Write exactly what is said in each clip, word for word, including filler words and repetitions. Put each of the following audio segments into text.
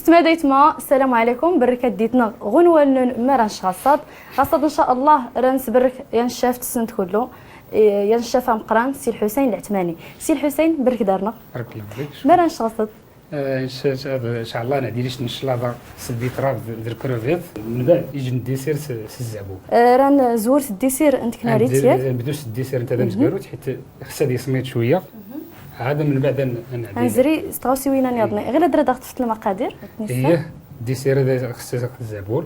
سماديتما، السلام عليكم. بركة ديتنا غنوة لنون مران شغصات. غصات إن شاء الله رانس برك ينشاف تسنت كله. إيه، ينشاف مقران سي الحسين العتماني. سي الحسين، برك دارنا. بارك الله فيك. مران شغصات. آه، إن شاء، إن شاء الله أنا ديريش إن شاء الله سبيت راف ذ-، ذ الكروفيت. من بعد يجي الديسير س-، س الزعبوب. آه، ران زورت الديسير أنت كناريت ياك؟ نبدو س الديسير أنت هذا مزقاروت حيت خصها دي سميت شوية. عاد من بعد ن-، نعدي. هنزري ستغاوسي وين نيضني. غير درا داخل تفت المقادير. هي الديسير هذا خصها الزعبول.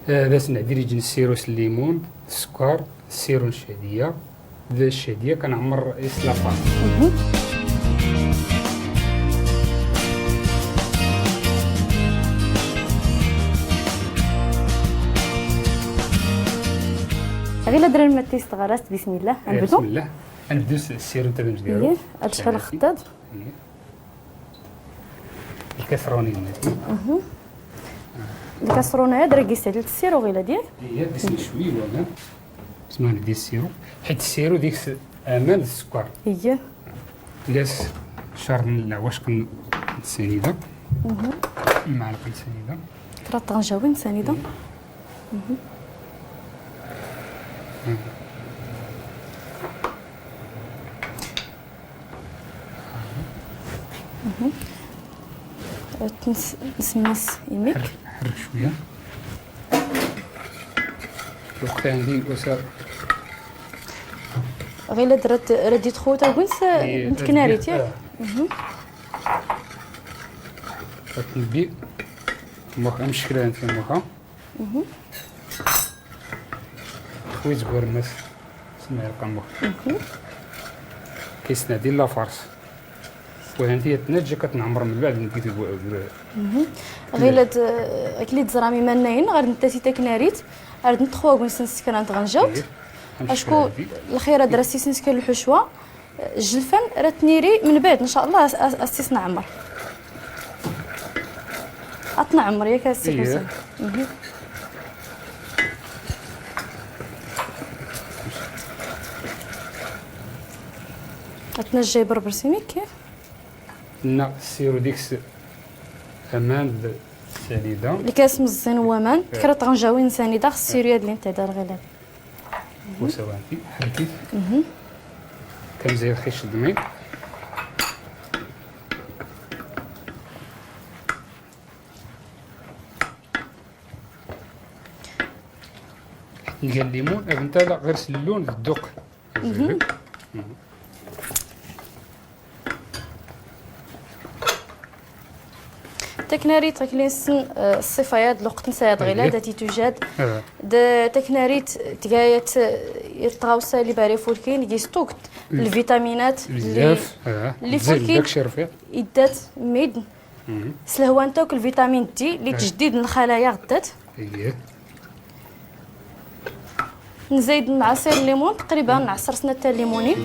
آه، هذا سنعدي ريجن السيروس الليمون، السكر، السيرو الشهدية. ذا الشهدية كنعمر إسلافار. غير درا المتيس تغرست، بسم الله. إيه، نبدو؟ بسم الله. نبدو س-، السيرو تاع المزقارو. إيه، هاد شحال خطات؟ إيه. الكسروني. الكسرونة هاد راه قيس عليه السيرو غير ديالك. هي قيس شوي ولا؟ اسمها ندير السيرو. حيت السيرو ديك س-، امان السكر. هي. قاس شهر من العواشق ن-، السنيدة. معلقة سنيدة. ترى طنجاوي سنيدة. تنس-، نسمس يميك. حر-، حرك شوية. الوقت عندي وسا. غير درت، رديت خوتا وينس. إيه، متكناري تياك. آه. تنبي. مخ-، مشكلة انت مخا. خويت بورمس. سمع القمر. كيسنا ديال لافارس. وهانتي تنجي كتنعمر من بعد نبيت غير. غير لد، اكلي تزرامي منين غير نتا سيتا كناريت. غير نتخوا كون سنسكر نتغنجاوت. اشكو الخير دراسي سنسكر الحشوه. الجلفان راه تنيري من بعد ان شاء الله أس-، أس-، اسيس نعمر. اطنع عمر ياك اسيس. اتنجي بربر سيميك كيف؟ نا سيرو ديكس امان سنيده. الكاس مزين هو امان. تكرا طنجاوين سنيده خص سيرو ياد اللي نتاع دار غير. وسوانتي حركيت. كنزيد خيش الدمي. نلقى الليمون، هذا نتا لا غير اللون الدوق. تكناريت غيكلينسن، آه، الصفايات الوقت نسايا غيلا داتي توجد. د تكناريت تقايت، آه، يتغاوسا لي باري فولكين يستوكت الفيتامينات اللي، بزاف، آه. اللي تزيد فولكين داكشي رفيع. يدات ميد سلهوان توك الفيتامين دي اللي تجديد الخلايا غدات. نزيد عصير الليمون، تقريبًا عصر سنة تاع الليموني.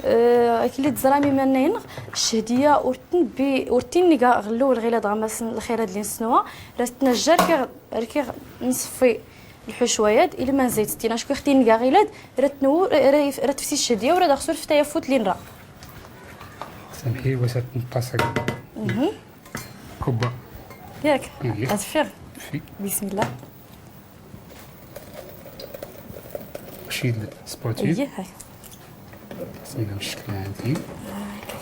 آه، اكلي تزرامي منين الشهدية ورتن بي، ورتين نيكا غلو الغيلة دغمسن الخيرة دلين سنوة، راس تنجر كي، كي نصفي الحشويات إلا ما نزيد ستين. أشكو اختي نقا غيلاد، راه تنو-، راه، راه تفسي الشهدية وراه داخل سور فتايا فوت لين راه. سامحي، واش هاد الطاسة؟ كوبا. ياك؟ أتفيغ. في. بسم الله. شيل سبوتي. إيه، هاي. سينا مشكلة عندي.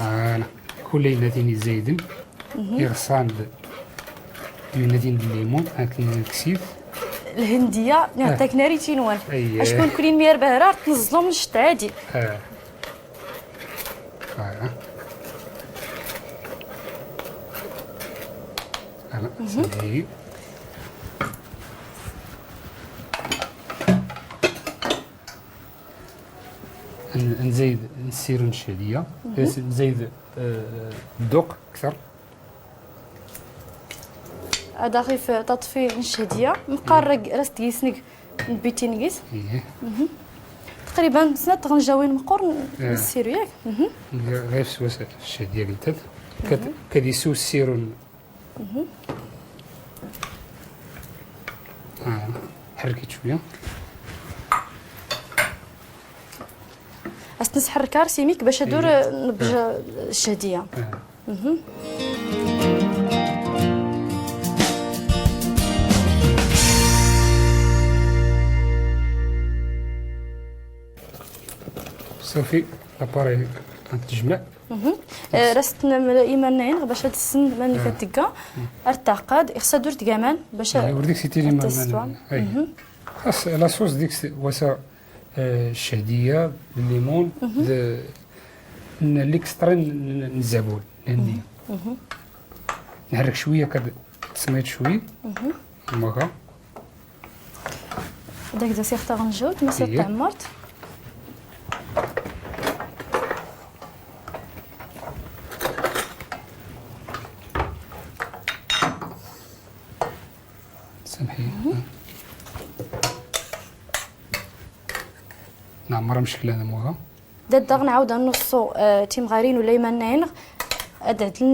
أنا كل يناديني زايدن. يغصان ب-، ينادين الليمون، هاك نكسيف. الهندية، نعطيك ناري تينوان. أشكون كلين مير بهرار، تنزلو من الشتا عادي. آه. آه. أنا سيدي. ن-، نزيد نسيرو نشهدية. نس-، نزيد، آه، الدوق أكثر. هذا خفيف تطفي نشهدية. مقارق راس تقيسنك بيتينيس. إيه. تقريبًا سنة تغنجاوين مقور نسيرو ياك. غير سوا الشهدية قلت. كد-، كديسو السيرو آه، حركي شوية. As-t-nsḥerrek ar s-imik bac ad-ur-nbej cchadiya. Ṣafi, laparay ad-t-nejmeɛ. Ras-t-nmla iman-nneɣ bac ad-tssen mani-t ad-tegga. Ar teɛqad, ixṣṣa ad-ur-teg aman bac ad-testwa. Xas la sauce dik-s wasa, cchadiya, limun, d-, n-, l'extrait n-, n-, n-zzabun, lhenni. Nḥerrek cwiya kan, tsmiḍ cwiya. Maka. Dak d-as-ixtaɣ n-jawt, ma s-tɛemmert. Samḥi. Nɛemmer amceklan am wa. Da daɣ nɛawd ad-nṣṣu timɣarin ula iman-nneɣ ad-ɛedlen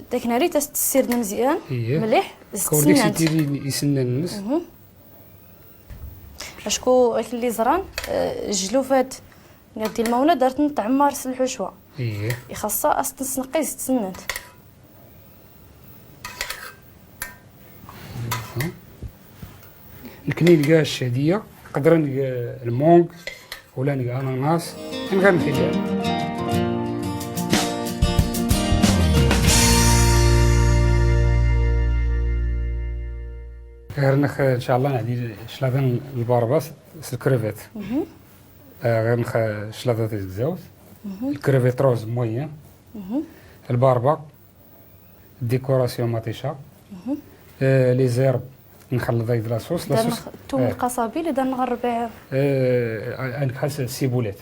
taknarit, as-tt-ssirdn mzyan mliḥ. Kawlek s-itili isennan-nnes. Acku akken lli ẓran, jlufat n-, di lmawnad ar ten-tɛemmar s lḥucwa. Ixaṣṣa as-ten-sneqqi s tsennant. Nekni nga cchadiya, qedr nga lmung, ula nga ananas, nga nxilla. Ɣer-nnex, ncallah, nɛdil claḍa n lbarba s lkrevit. Ɣer-nnex claḍa tizegzawt. Lkrevit rose moyen. Lbarba. Décoration maṭica. Les herbes, nxellḍ-ay d la sauce. La sauce. Tum lqaṣabil, da nɣerreb. Ad nxas sibulat.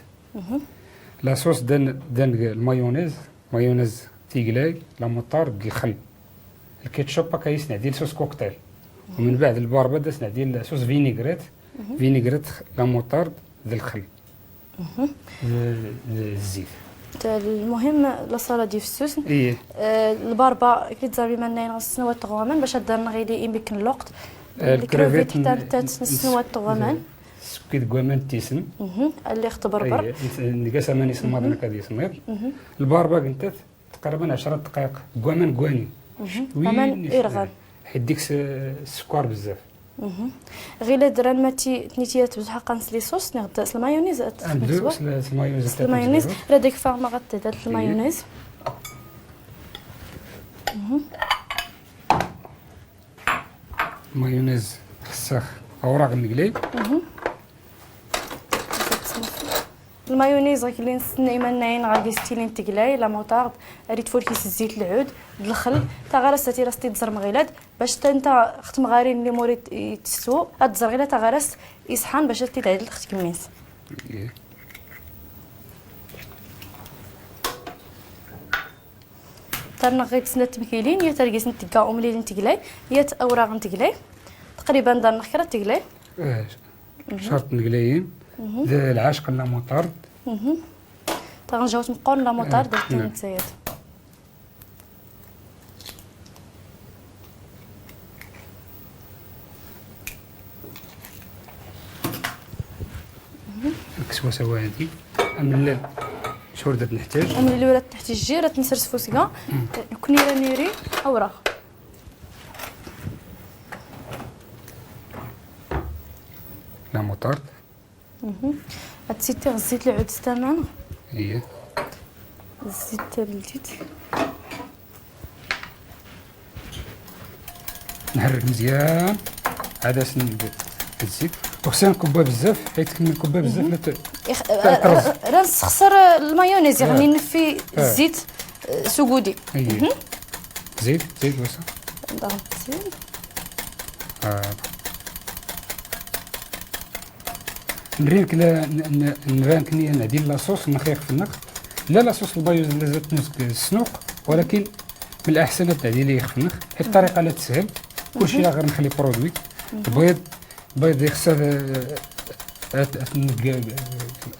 La sauce, da n-, da n-, lmayonnaise, mayonnaise tiglay, la moutarde, d lxell. Lketchup akka i s-nɛdil sauce cocktail. Umbeɛd lbarba da s-nɛdil sauce vinaigrette, vinaigrette, la moutarde, d lxell. D, d zzit. Lmuhim, la salade fessusen. Lbarba, kli tẓarm iman-nneɣ s snat n waman, bac ad-nɣili imik n lweqt. Lkrevit ḥttant s snat n waman. Ssekki deg waman tisen. Alli ɣ-tberber. Nga-s aman isemmaḍen akka d isemmiḍ. Lbarba gintat tqerrben ɛecra dqayeq deg waman gwani. Aman irɣan. Ḥidd-ik s-, ssekkar bezzaf. Ɣilad ran mati tnitiyat bzḥaqan s les sauces, neɣ s lmayonnaise. Ad nbdu s lmayonnaise. S lmayonnaise. Rad ak-ffaɣ ma ɣad-tdad lmayonnaise. Lmayonnaise xsax awraɣ n glay. Lmayonnaise ɣiklin s-, iman-nneɣ ɣiklin s-tilin teglay, la moutarde, ritfulki s zzit lɛud, d lxell, taɣarast-ati ras-t-id-ẓrem ɣilad, bac tanta ɣ-tmɣarin lli mur ittestu, ad-tẓr ɣilad taɣarast iṣḥan bac ad-t-id-ɛedl ɣ-tgemmint. Tarnɣ ɣid snat tmkilin, yat argis n-tegga umlil n-teglay, yat awraɣ n-teglay. Taqriban darnɣ kra teglay. Cert n-teglayin. D lɛacq n la moutarde. Taɣ n-jawt meqqor n la moutarde, d tin n-tsayat. Kkes wa s-awal-agi. Amellal, curt ad-nḥtaj. Amellal ur ad-nḥtaj jir, ad-t-nsers f usga. Nekni ra niri awraɣ. La moutarde. Ad-tt-ittiɣ zzit lɛud s tama. Zzit tallit. Nḥerrek mzyan. Ɛad as-neg zzit. Uxsan kubba bezzaf, ay tkemmel kubba bezzaf, la t-, ran sxsar lmayonnaise, iɣni neffi zzit s ugudi. Zid, zid, wasa. Nri-k la, n-, n-, nra-k-nni ad-nɛdil la sauce nxi ixf-nneɣ. La la sauce lmayonnaise la zat-nni g snuq, walakin m laḥsan ad-nɛdil ixf-nneɣ. Ṭṭariqa la teshel, kulci ɣer nxli produit. Lbiḍ, lbiḍ ixs ad, ad, ad,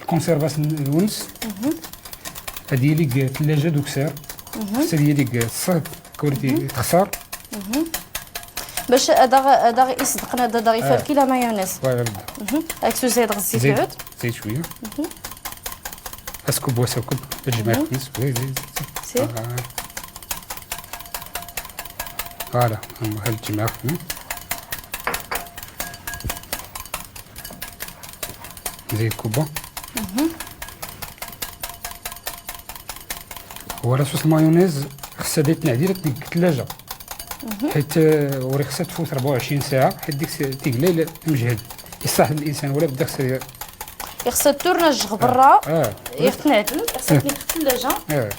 conservation n-, n-, ad-yili g tllaja d uksar. Xs ad-yili g ṣṣehd, quality txsar. Bac ad aɣ-, ad aɣ-isdqen, ad aɣ-ifalki la mayonnaise. Voilà. Ad-t-uzaydeɣ zzit lɛud. Zid cwiya. اسكب وسكب، الجماعة مهم. خمس، زيد، زيد، زيد. سير. آه. فوالا، هما هاد الجماعة. زيد كوبا. مهم. هو لا صوص المايونيز خصها ديت نعديل تديك الثلاجة. مهم. حيت، آه، وري خصها تفوت أربعة وعشرين ساعة، حيت ديك س-، تيقلي ل-، مجهد. يصح الإنسان ولا بدا خصها يخصها تورنج برا. آه. يخصنا عدل، خصها آه. تليك في الثلاجة. آه.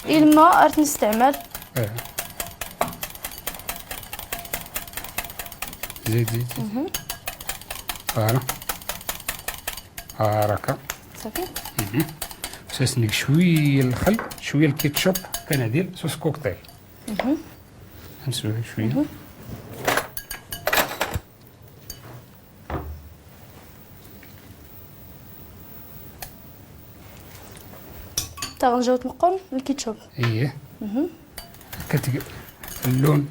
إلما أرت نستعمل. آه. زيد، زيد، زيد. مهم. فوالا. هاراكا. صافي. مهم. ساسنيك شوية الخل، شوية الكيتشوب، كناديل صوص كوكتيل. مهم. نسوي شوية. مهم. تا غنجاوب مقرن الكيتشوب. ايه. مهم. كتق-، اللون.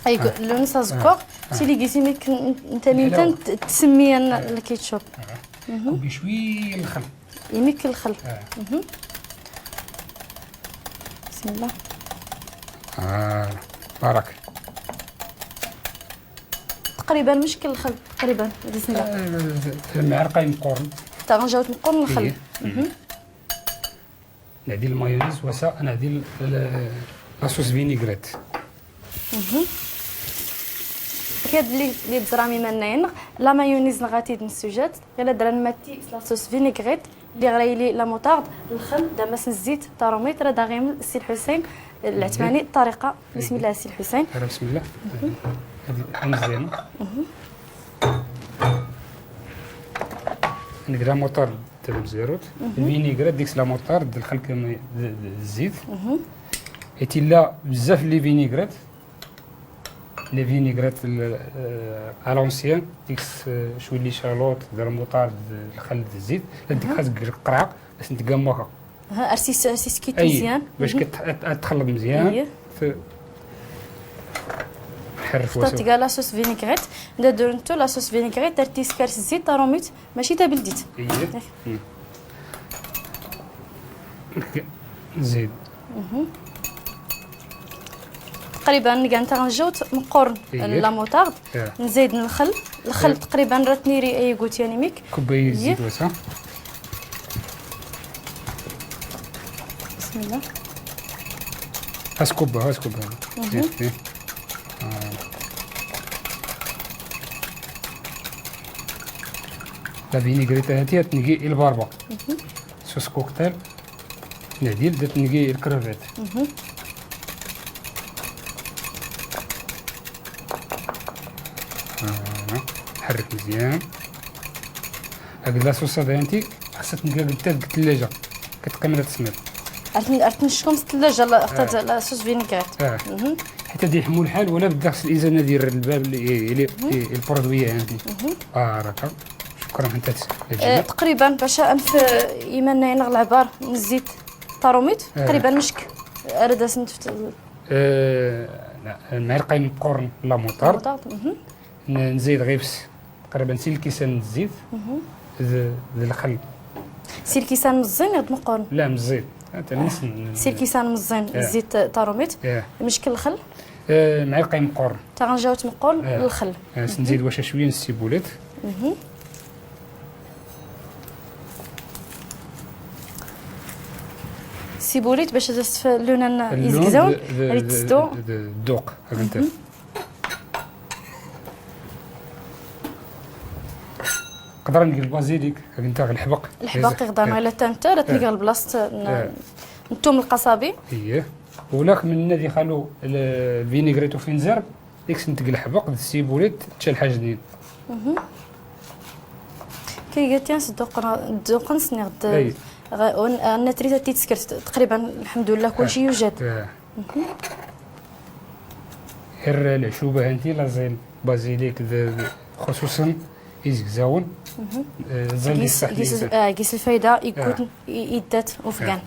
ايوا، آه. اللون سا زكور. آه. آه. سي لي كيسي ميك ن-، نتا ميم لا، لا. تن-، ت-، تسمي أنا آه. الكيتشوب. آه. مهم. كوبي شوي الخل. يميك الخل. آه. مهم. بسم الله. آه. بارك. تقريبًا مشكل الخل، تقريبًا، بسم الله. آه، المعلقة مقرن. تا غنجاوب مقرن الخل. إيه. مهم. نعدي المايونيز وسا نعدي ال-، ال-، لاصوص فينيغريت. مهم. كيد لي، لي بزرامي منين، لا مايونيز نغاتي دن السوجات، غير درا نماتي لاصوص فينيغريت، لي غريلي لا موطارد، الخل، دامس الزيت، طاروميت، راه دا غيم السي الحسين العثماني، الطريقة. بسم الله السي الحسين. أنا بسم الله. هذه مزيانة. مهم. نقرا موطار ديال الزيروت. مهم. الفينيغريت ديك لا موطار ديال الخل كم-، د-، د-، الزيت. مهم. حيت إلا بزاف لي فينيغريت، لي فينيغريت ال-، آه، ألونسيان، ديك س-، شوي لي شالوط، ديال الموطار، د-، الخل، د-، الزيت، لا ديك خاصك القرعة، باش نتقمخها. ها، أرسيس، أرسيس كيت أي، مزيان. باش مهم. كت-، أت-، أتخلط مزيان. أيه. ف-، نحرك اخترت واسو. كاع لاصوص فينيغريت. ندا دور نتو لاصوص فينيغريت، درتي سكارس الزيت، طاروميت، ماشي تا بلديت. أيه. إيه. مم. نزيد. مهم. تقريبًا كاع نتا غنجوت مقرن إيه. لا موطارد. إيه. نزيد الخل، الخل إيه. تقريبًا راه تنيري أي قوت يعني ميك. كوباية إيه. زيت وسا. بسم الله. هاس كوبا، هاس كوبا. مهم. إيه، إيه. آه. لا فينيغريت هاتي تنقي الباربا. مهم. صوص كوكتيل. نعديل درت نقي الكروفيت. مهم. آه، حرك مزيان. هاك لاصوص هذا انت خاصها تنقى قدام الثلاجة. كتقيم لا تسمر. عرفت، عرفت نشكم في الثلاجة، لا، اختار آه. لا صوص فينيغريت. آه. مهم. حتى دي يحمو الحال ولا بدا خص الإنسان يدير الباب اللي، اللي، مهم. اللي البرودوي عندي. مهم. آه، راك. شكرًا، انت تس-، آه، تقريبًا باش انف إيمان ينغ العبار من الزيت. طاروميت، آه. تقريبًا مشك. أرد أسنت في آه، لا، معلقة مقرن لا موطارد. موطارد، مهم. ن-، نزيد غير بس تقريبًا سي الكيسان الزيت. مهم. ذ-، ذ الخل. سي الكيسان مزين يا مقرن؟ لا، مزين. هذا نص ن-، سي الكيسان مزين، آه. الزيت طاروميت. آه. مشكل الخل؟ آه، معلقة مقرن. تا غنجاوت مقرن آه. الخل. آه، نزيد واش شوية السيبوليت. مهم. سيبوليت باش تستف-، اللون اللون يزكزاون، د-، د-، غادي د-، تسدو. د-، الذوق، هاك انت. مهم. نقدر نقول البازيليك، هاك انت غير الحبق. الحبق يزك. يقدر آه. ما الا تا انت، راه تلقى آه. البلاصة ن-، آه. نتوم القصابي. اييه. ولاك من النادي خالو ال-، الفينيغريتو فينزير. ديك سنتك الحبق د السيبوليت تشال حاجة جنين. مهم. كي قلتي نس دوق ن-، دوق نسني غد. أي. غ-، ون-، أنا تريد تيتسكرت تقريبًا الحمد لله كلشي آه. يوجد. آه. مهم. غير العشوبة هانتي لازم بازيليك ذ-، ذ-، خصوصًا يزكزاون. مهم. آه، زين قيس، يستحمل قيس، يزك. آه، قيس الفايدة يكون آه. ي-، يدات وفقان. آه.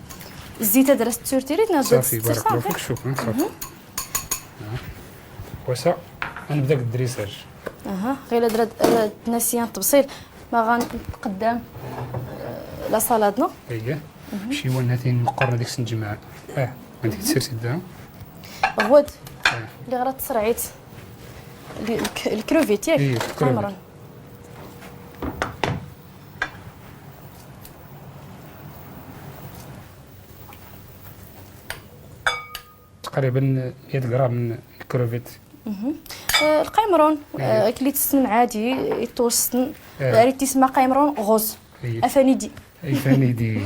الزيت درست تورتيريت، نزلت صافي، بارك الله فيك، شكرًا، صافي. مهم. وسا غنبدا بالدريساج. اها، غير درت، آه، ناسيان التبصيل، ما غنقدم، آه، لا سالاد، نو؟ اييه. شي وين هاتين مقرنة ديك سنجمع. اه، عندك تسير سيدها. غود. اه. اللي غرات تسرعيت. ال-، الك-، الكروفيت، ياك؟ اييه، الكروفيت. عمران. تقريبًا مية غرام من الكروفيت. آه، القيمرون، آه، كليت السن عادي، يتوسطن. آه. ريت تسمى قيمرون غوز. افانيدي. افانيدي.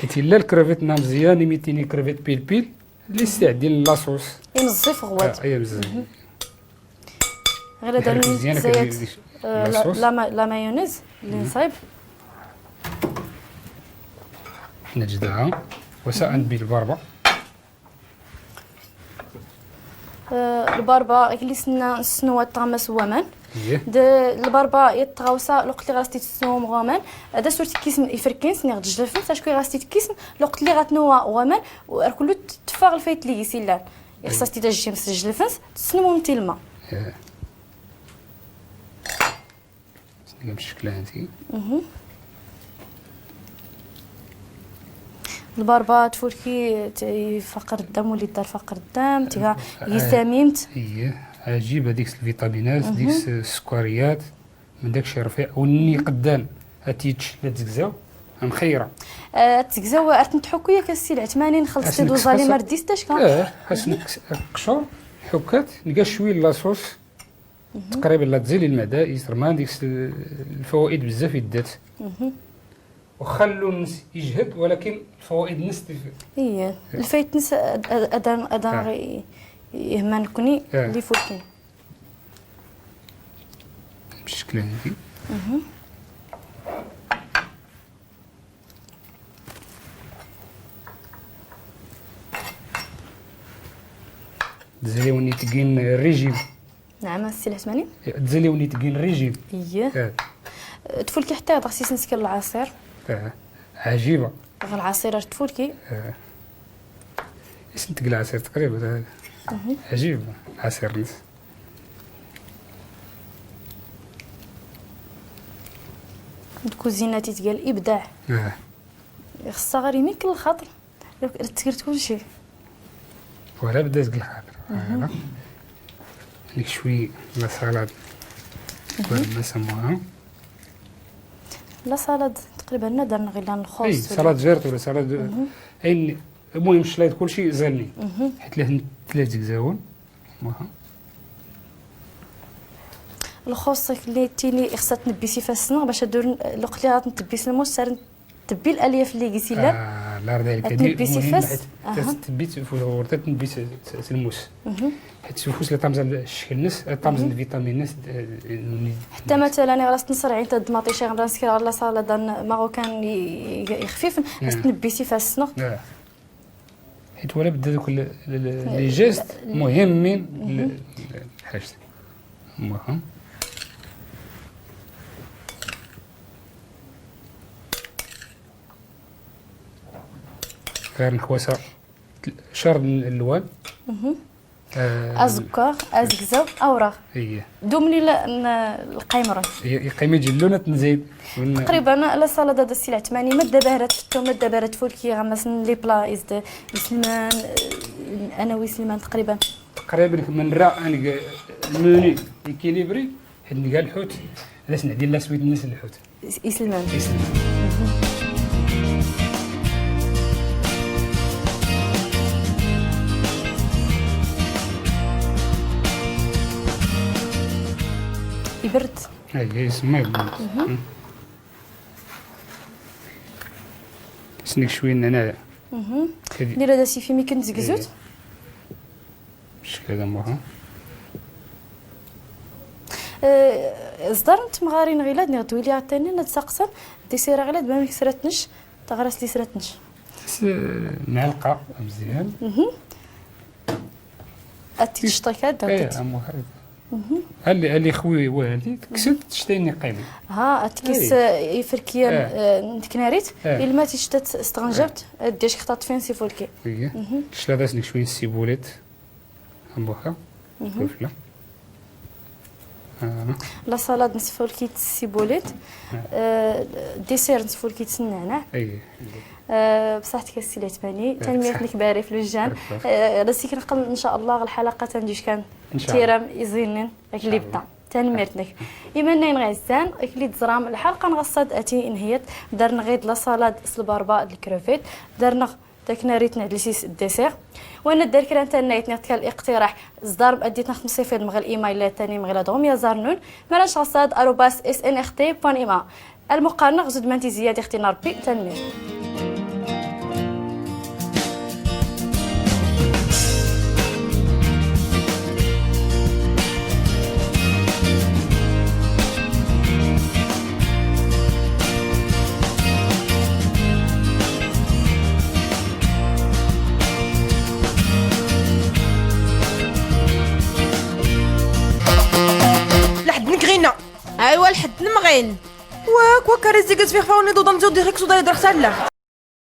حيت الا الكروفيت نا مزيان، يميتيني كروفيت بيل بيل، اللي يستعدي لاصوص. يمزي في غوات. آه، يمزي. غير هذا يحرك مزيان، زيت. آه، لا، لاصوص. لا ما-، لا مايونيز اللي نصايب. نجدها. وساء بالبربة. آه، البربة غليسنا نسنوها تغمس هو مان. اييه. د-، البربة يتغوصا لوقت اللي غاستي تسنوهم هو مان. هذا سورتي كيسن يفركين سني غتجلفن، ساش كوي غاستي تكيسن لوقت اللي غتنوها هو مان، وكله تفاغ الفايت اللي يسيلان. يخصها ستي تجي مسجل فنس، تسنوهم تيلما. اييه. نقم شكلها انتي. البربة تفوركي ت-، يفقر الدم، ولي دار فقر الدم، تيغا آه، يساميمت. ايه، عجيب هذيك الفيتامينات، ديك الس-، السكريات، من داكشي رفيع، وني قدان هاتيتش لا تزكزاو، مخيرة. آه، تزكزاو ارتن تحكو يا كاسي العثماني نخلص أسنك دوزالي سقسر. ما رديستاش كا. اه، خاصني نكس-، قشور، حكات، نلقى شوية لاصوص. تقريبًا لا تزيلي المعدة، يسر ما عندك س-، الفوائد بزاف يدات. وخلو النس يجهد، ولكن الفوائد النس تف-، ايه، الفايت نس أد-، أد-، أدان، أدان آه. غي-، يهمان كوني آه. اللي فوتين. بالشكل هذي. تزالي وني تقين ريجيم. نعم، السي العثماني. تزالي وني تقين ريجيم. اييه. آه. تفولكي حتى يضغط سيسنسكي العصير. آه. عجيبة. غير العصير تفولكي. آه. اسم تقل عصير تقريبًا. عجيب عصير نس. الكوزينة تتقال إبداع. آه. خصها غير يميك الخاطر. لو ك-، تسكرت كل شيء. ولا بدات الخاطر. هذا. عندك شوي لا سالاد. ولا ما سموها. لا سالاد تقريبًا ما درنا غير الخوص اي ولا سالاد فيرت ولا سالاد. المهم الشلايط كل شيء زالني. حيت لازم ثلاث زكزاون. الخوص اللي تيني خصها تنبيسي فيها السنغ باش ادور الوقت اللي غتنبيس الموس سار تبي الالياف اللي قلتي لا. آه، لا، ذلك هذه تنبيسي مهمة، فاس. حيت تتبيت في الغرضة، تنبيت س-، س-، الموس. حيت الفوس اللي طامزة الشكل نس، طامزة الفيتامين نس، آه، إنه حتى مثلًا راه تنصر عين تد مطيشة غنسكر على صالة دان ماروكان ي-، ي-، يخفيف، خاص تنبيسي فاس، نو؟ آه. حيت ولا بدا دوك ال-، ال-، ال-، لي جيست مهمين ل-، ل-، الحاجة. المهم. غير نحوسها شر الألوان. آه، أزكار، أزكزاو، أوراق. إيه. دومني ل-، ن-، القيمرون. ي-، يقيم يجي اللونة نزيد. ون- تقريبًا لا سالاد هذا السلعة ثمانين، ما دابا راه تفتو، ما دابا راه تفولكي، غا مثلًا لي بلا يزد، يسلمان، آه، أنا ويسلمان تقريبًا. تقريبًا من راه أنا ق-، الموني إكيليبري، حيت نلقى الحوت، علاش نعدي لا سويت الناس الحوت. يسلمك. يسلمك. يبرد. اي، اي، يسمى يبرد. سنيك شوية نعناع. كدي. دير هذا سيفي مي كنت زكزوت. إيه. بالشكل هذا مروحة. آه، زدار نتمغارين غيلاد نغدوي لي عطيني نتسقسم. ديسيرا غيلاد ما مكسرتنش، تغرس لي سرتنش. س-، معلقة مزيان. اتي تشطيكات ايه، داوتت. امو هاي. اللي، اللي خوي وهذه كسبت تشتيني قيمة. ها، اتكيس، ايه. آه، يفركيا، ايه. آه، نتكناريت. ايه. إلا ما تشتت استغنجبت، ايه. ديش خطات فين سي فولكي. ايه. شلا داسني شوية سيبوليت. أمبوخا. كفلة. لاصالاد نصفو الكيت السيبوليت. آه، ديسير نصفو الكيت النعناع. آه، بصحتك السي العثماني. تنميرتنك باري في الوجهان. آه، راسي كنقل ان شاء الله الحلقه تنجيش كان تيرام يزينن اكلي بطا. تنميرتنك. ايمن نين غيزان اكلي تزرام الحلقه نغصد اتي انهيت. درنا غيد لاصالاد سلباربا الكروفيت. درنا تاكنا ريتنا دلسيس الديسير. وانا الدار كران تانا يتنيت كالاقتراح زدار باديتنا خمسة في المغل ايميل تاني مغلا دوم يا زارنون. مراش غصاد اروباس اس ان اخ تي بوان ايما. المقارنة غزود مانتي زياد اختي نربي تنمير. لحد نكغينا. ايوا لحد نمغين. واك واك رزق فيه فاوني دو دمزو ديريكت ودا يدرخ سالا.